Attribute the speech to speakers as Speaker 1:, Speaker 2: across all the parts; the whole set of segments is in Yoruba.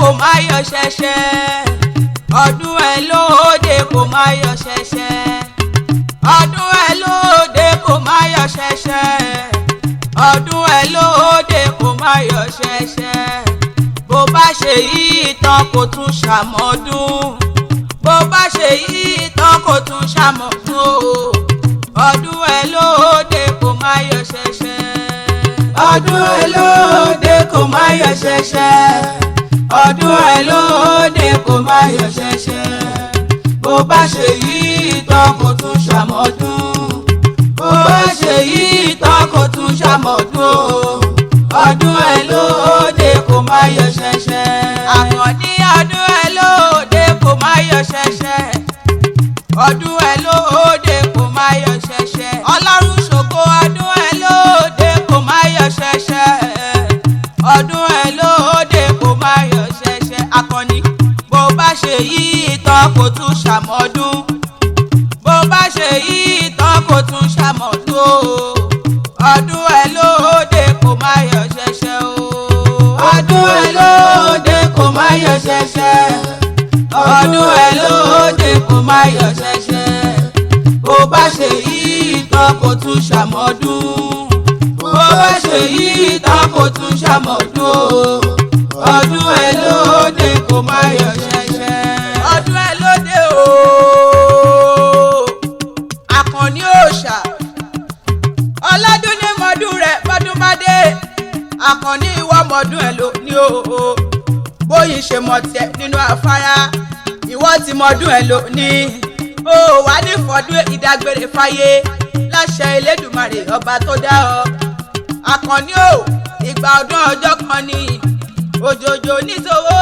Speaker 1: Kò má yọ ṣẹ̀ṣẹ̀, ọdún ẹ lóde kò má yọ ṣẹ̀ṣẹ̀, ọdún ẹ lóde kò má yọ ṣẹ̀ṣẹ̀, ọdún ẹ lóde kò má yọ ṣẹ̀ṣẹ̀. Bó bá ṣe yìí tán kò tún ṣàmọ́dún, bó bá ṣe yìí tán kò tún ṣàmọ́dún o. Ọdún ẹ lóde kò má yọ ṣẹ̀ṣẹ̀, ọdún ẹ lóde kò má yọ ṣẹ̀ṣẹ̀, ọdún ẹ lóde kò má yọ ṣẹ̀ṣẹ̀. Bó bá ṣe yìí tán kò tún ṣàmọ́dún, bó bá ṣe yìí tán kò tún ṣàmọ́dún o. Ọdún ẹ lóde kò má yọ ṣẹ̀ṣẹ̀. Àkànní, ọdún ẹ lóde kò má yọ ṣẹ̀ṣẹ̀, ọdún ẹ lóde kò má yọ ṣẹ̀ṣẹ̀. Ọlọ́run ṣògo, ọdún ẹ lóde kò má yọ ṣẹ̀ṣẹ̀, ọdún ẹ lóde kò má yọ ṣẹ̀ṣẹ̀. Àkànní, bó bá ṣe yìí tán kò tún ṣàmọ́dún, bó bá ṣe yìí tán kò tún ṣàmọ́dún o. Ọdún ẹ lóde kò má yọ ṣẹ̀ṣẹ̀ o. Ọdún ẹ lóde kò má yọ ṣẹ̀ṣẹ̀, ọdún ẹ lóde kò má yọ ṣẹ̀ṣẹ̀. Bó bá ṣe yìí tán kò tún ṣàmọ́dún, bó bá ṣe yìí tán kò tún ṣàmọ́dún o. Ọdún ẹ lóde kò má yọ ṣẹ̀ṣẹ̀. Ọdún ẹ lóde o, Àkànní òòṣà, ọlọ́dún ní mọ́dún rẹ̀ bọ́dún bá dé. Àkànní, ìwọ mọ́dún ẹ̀ ló ní o. Bóyì ṣe mọ̀ tiẹ̀ nínú afárá, ìwọ ti mọ́dún ẹ̀ ló ní o. Wà ní fọdún ìdágbére fáyé láṣẹ Elédùmarè ọba tó dá ọ. Àkànní o, ìgbà ọdún ọjọ́ kan ni. Òjòjò níṣòwò,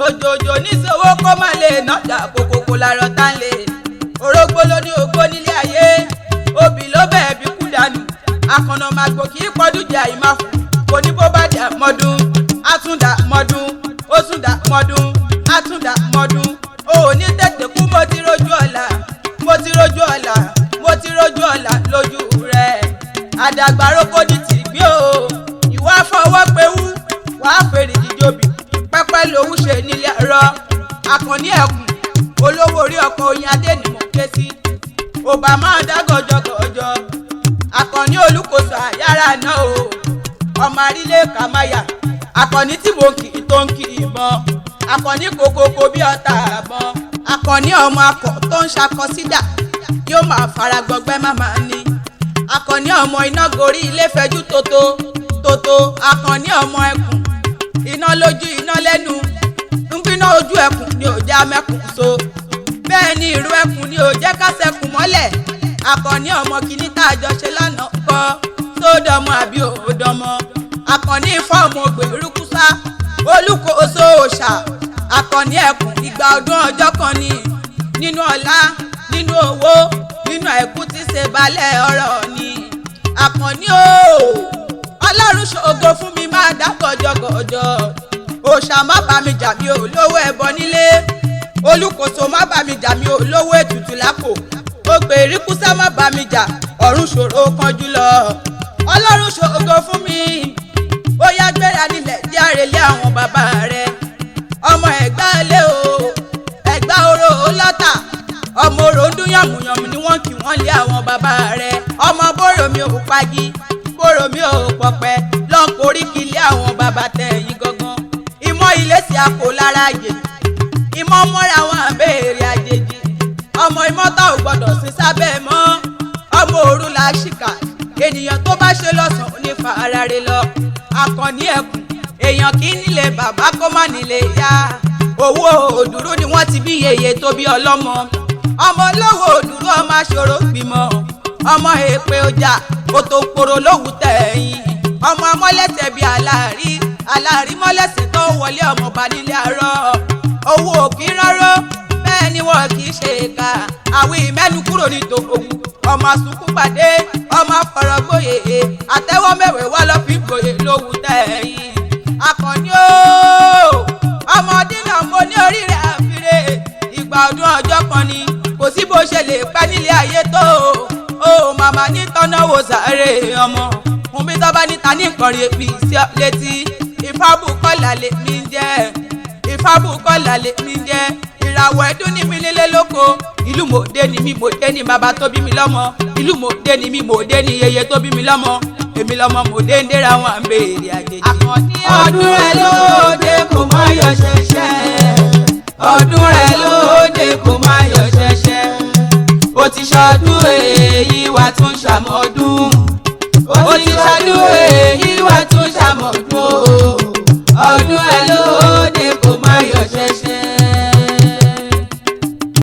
Speaker 1: òjòjò níṣòwò, kó má lè nájà kókókó lárọ̀ tá ń lè. Orógbó ló ní ogbó nílé ayé, obì ló bẹ̀ẹ́ bí kú dànù. Àkànnà màgbò kì í pọ́dún jẹ́ àìmáfù kò ní. Bó bá dà mọ́dún, á tún dà mọ́dún, ó tún dà mọ́dún, á tún dà mọ́dún. O ò ní tètè kú. Mo ti rójú ọ̀la, mo ti rójú ọ̀la, mo ti rójú ọ̀la lójú rẹ̀. Àdàgbàrókò ní tìgbí o, ìwà fọwọ́ pewú, wàá fèrè jíjòbí pẹ́pẹ́ lòún ṣe nílé ẹ̀rọ. Àkànní ẹ̀kùn, olówó orí ọkọ̀ oyin adé ni mò ń ké sí. Òbá máa dá gọjọgọjọ. Àkànní olùkóso àyàrá náà o, ọmọ àrílé kàmáyà. Àkànní tí mo kì í tó ń kì í mọ. Àkànní kòkòkò bí ọ̀tá àbọn. Àkànní ọmọ akọ tó ń ṣakọ sídà, yóò máa fara gbọgbẹ́ má máa ní. Àkànní ọmọ iná gorí ilé fẹjú tótó tótó. Àkànní ọmọ ẹkùn, iná lójú, iná lẹ́nu, ń gbiná ojú ẹkùn ni ò já mẹ́kùn so. Bẹ́ẹ̀ ni ìró ẹkùn ni ò jẹ́ kásẹ̀kùn mọ́lẹ̀. Àkànní ọmọ kìíní tá a jọ ṣe lánàá kọ́ tó dọmọ àbí òdọmọ. Àkànní fọ́ọ̀mù ògbèrúkúsá, olùkóso òòṣà. Àkànní ẹkùn, ìgbà ọdún ọjọ́ kan ni. Nínú ọlá, nínú owó, nínú àìkú tí ṣe balẹ̀ ọ̀rọ̀ ni. Àkànní o, Ọlọ́run ṣògo fún mi, máa dá gọjọgọjọ. Òòṣà má bá mi jà, mi ò lówó ẹbọ nílé. Olùkóso má bá mi jà, mi ò lówó ètùtù lápò. Ògbèrúkúsá má bá mi jà, ọ̀run ṣòro kanjú lọ. Ọlọ́run ṣògo fún mi, ó yá, gbéra nílẹ̀, jẹ́ àrèlé àwọn bàbá rẹ̀. Ọmọ Ẹ̀gbá lé o, Ẹ̀gbá oró lọ́tà, ọmọ oró ń dún yànmùyànmù ni wọ́n kì wọ́n lé àwọn bàbá rẹ̀. Ọmọ bóró mi ò pagi, bóró mi ò pọ̀pẹ́, lọ́nkórí kí lé àwọn bàbá tẹ̀yìn gangan. Ìmọ̀ ilé sí àpò lára àjèjì, ìmọ̀ mọ́ra wọn àbẹ̀rẹ̀ àjèjì. Ọmọ ìmọ̀ta ò gbọ́dọ̀ sí sábẹ́ mọ́. Ọmọ òru la ṣìkà, ènìyàn tó bá ṣe lọ́sàn-án ní fa ara rẹ̀ lọ. Àkànní ẹkùn, èèyàn kì í nílé bàbá kó má nílé ìyá. Owó òdúró ni wọ́n ti bí yèyé tó bí ọlọ́mọ. Ọmọ olówó òdúró, ọmọ aṣòro gbìmọ̀, ọmọ èpè ọjà kòtò poro lówù tẹ̀yìn, ọmọ amọ́lẹ́sẹ̀ bíi aláàrí, aláàrí mọ́lẹ́sẹ̀ tó wọlé ọmọ bá nílé àárọ̀. Owó òkì rọ́rọ́, bẹ́ẹ̀ ni wọn kì í ṣe ìka. Àwọn ìmẹ́nu kúrò ní tòun, ọmọ sunkún pàdé, ọmọ afọ̀rọ̀gbòye, àtẹ́wọ́ mẹ́wẹ̀ẹ́ wá lọ́ fi gbòye lówù tẹ̀yìn. Àkànní o, ọmọdé náà mo ní orí rẹ̀ àfirè. Ìgbà ọdún ọjọ́ kan ni, kò sí bó ṣe lè pẹ́ nílé ayé tó o. Màmá ní tọ́nà wo sáré ọmọ fún mi, tọ́ bá níta ní nǹkan rẹ̀ fi sí ọ létí. Ìfábùkọ́lá lè mí jẹ́, Ìfábùkọ́lá lè mí jẹ́. Ìràwọ̀ ẹ̀dún ní mi nílé lóko. Ìlú mòde ni mi, mòde ni bàbá tó bí mi lọ́mọ. Ìlú mòde ni mi, mòde ni yeye tó bí mi lọ́mọ. Èmi lọ́mọ mòde ń déra wọn à ń béèrè àjèjì.
Speaker 2: Àkànní.
Speaker 1: Ọdún rẹ lóde kò má yọ ṣẹ̀ṣẹ̀, ọdún rẹ lóde kò má yọ ṣẹ̀ṣẹ̀. Ó ti ṣọdún èyí wà tún ṣàmọ́dún.